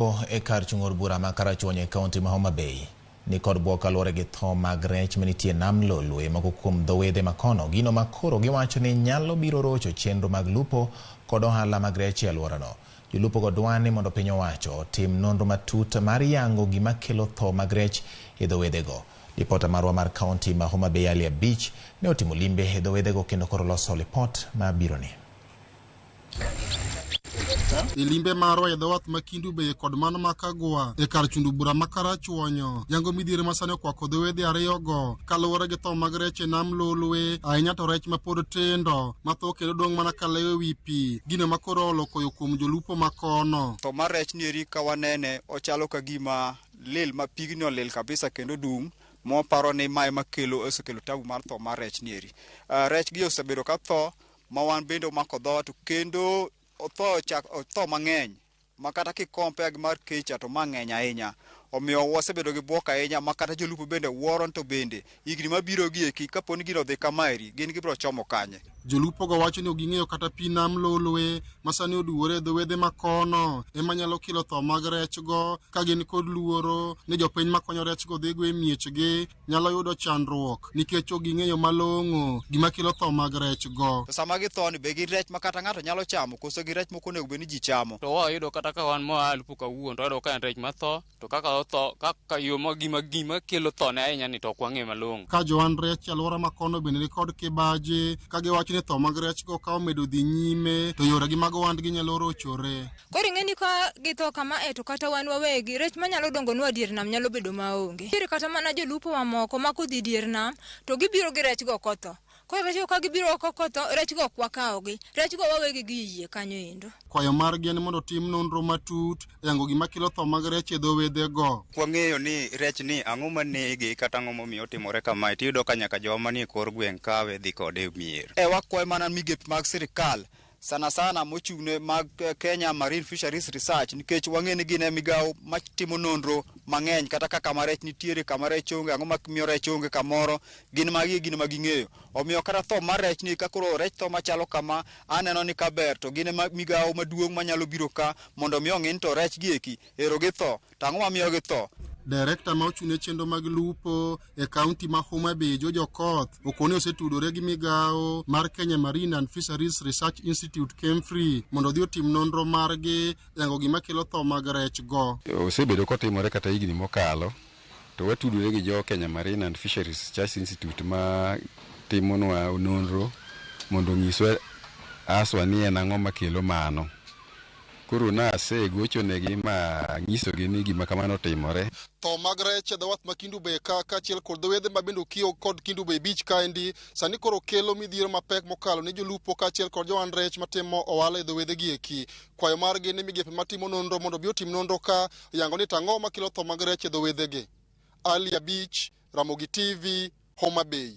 E kar chung' od bura ma Karachuonyo e kaunti ma Homa Bay ni kod bwok kaluwore gi tho mag rech manitie e nam Lolwe moko kuom dho wedhe makono, gino ma koro giwacho ni nyalo biro rocho chenro mag lupo kod ohala mag rech e alworano. Jolupo go dwa ni mondo piny owacho otim nonro matut mar yango gima kelo tho mag rech e dho wedhego. Lipota marwa mar kaunti ma Homa Bay Ali Abich ne otimo limbe e dho wedhego kendo koro loso lipot ma bironi. E limbe marwa e dho wath ma Kendu Bay kod mano ma Kagwa e kar chundu bura ma Karachuonyo, yango midhiero ma sani okwako dho wedhe ariyogo kaluwore gi tho mag rech e nam Lolwe, ahinya to rech ma pod tindo ma tho kendo dong' mana ka lewe wi pi, gino ma koro olo koyo kuom jolupo ma kono. Tho mar rech ni eri ka wanene ochalo ka gima lil ma pigni olil kabisa kendo dum mwaparo ni mae makelo osekelo tabu mar tho mar rech ni eri. Rech gi osebedo ka tho ma wan bende omako dhowa to kendo otho chak otho mang'eny ma kata ki compare gi mar kecha to ma ng'eny ahinya. Omiyo wasebedo gi bwok ahinya ma kata jolupo bende wuoro to bende higni mabiro gi eki kapo ni gino odhi kamaeri gin gibiro chomo kanye. Jolupo go wacho ni ok ging'eyo kata pi nam Lolwe ma sani oduwore e dho wedhe ma kono ema nyalo kelo tho mag rech go ka gin kod luoro ni jopiny makonyo rech go dhi go e miechgi nyalo yudo chandruok nikech ok ging'eyo malong'o gima kelo tho mag rech go. To sama githo ni be gin rech ma kata ng'ato nyalo chamo koso gin rech mok onego bed ni ji chamo. To wayudo kata ka wan moa lupo kawuono to wayudo ka en rech matho to kaka otho kaka yo ma gima gima kelo thone ahinya ni to ok wang'eyo malong'o. Ka joand rech e alwora ma kono bende nikod kibaji ka giwacho ni tho mag rech go ka omedo dhi nyime to yoregi mag ohandgi nyalo rochore. Koro ing'e ni ka githo kama e to kata wan wawegi rech manyalo dongonwa dier nam nyalo bedo maonge. Nitiere kata mana jolupo mamoko ma kodhi dier nam to gibiro gi rech go kotho. Koro rech go ka gibiro oko kotho, rech go ok wakawogi. Rech go wawegi gi yie kanyo endo. Kwayo margi en mondo otim nonro matut e yango gima kelo tho mag rech e dho wedhe go. Wang'eyo ni rech ni ang'o manege kata ang'o momiyo otimore kamae tiyudo ka nyaka jowa manie kor gweng' kawe dhi kode e mier. E wakwayo mana migepe mag sirikal sana sana mochung'ne mag Kenya Marine Fisheries Research nikech wang'e ni gin e migawo matimo nonro mang'eny kata ka kama rech nitiere, kama rech onge, ang'o mamiyo rech onge kamoro, gin magi e gin ma ging'eyo. Omiyo kata tho mar rech ni ka koro rech tho machalo kama, aneno ni kaber to gin e migawo maduong' manyalo biro ka mondo mi ong'i ni to rech gi eki ero githo, to ang'o mamiyo githo. Direkta ma ochung' ne chenro mag lupo e kaunti ma Homa Bay, George Okoth, okoni osetudore gi migawo mar Kenya Marine and Fisheries Research Institute KEMFRI mondo odhi otim nonro margi yango gima kelo tho mag rech go. Osebedo kotimore kata higni mokalo to watudore gi jo Kenya Marine and Fisheries Research Institute ma timonwa nonro mondo onyiswa aswa ni en ang'o makelo mano. Koro nasegochonegi ma anyisogi ni gima kamano otimore. Tho mag rech e dho wath ma Kendu Bay ka kaachiel kod dho wedhe ma bende okiewo kod Kendu Bay Beach kaendi sani koro kelo midhiero mapek mokalo ne jolupo kaachiel kod johand rech matimo ohala e dho wedhe gi eki. Kwayo margi ni migepe matimo nonro mondo obi otim nonro ka yango ni tang'o makelo tho mag rech e dho wedhe gi. Ali Abich, Ramogi TV, Homa Bay.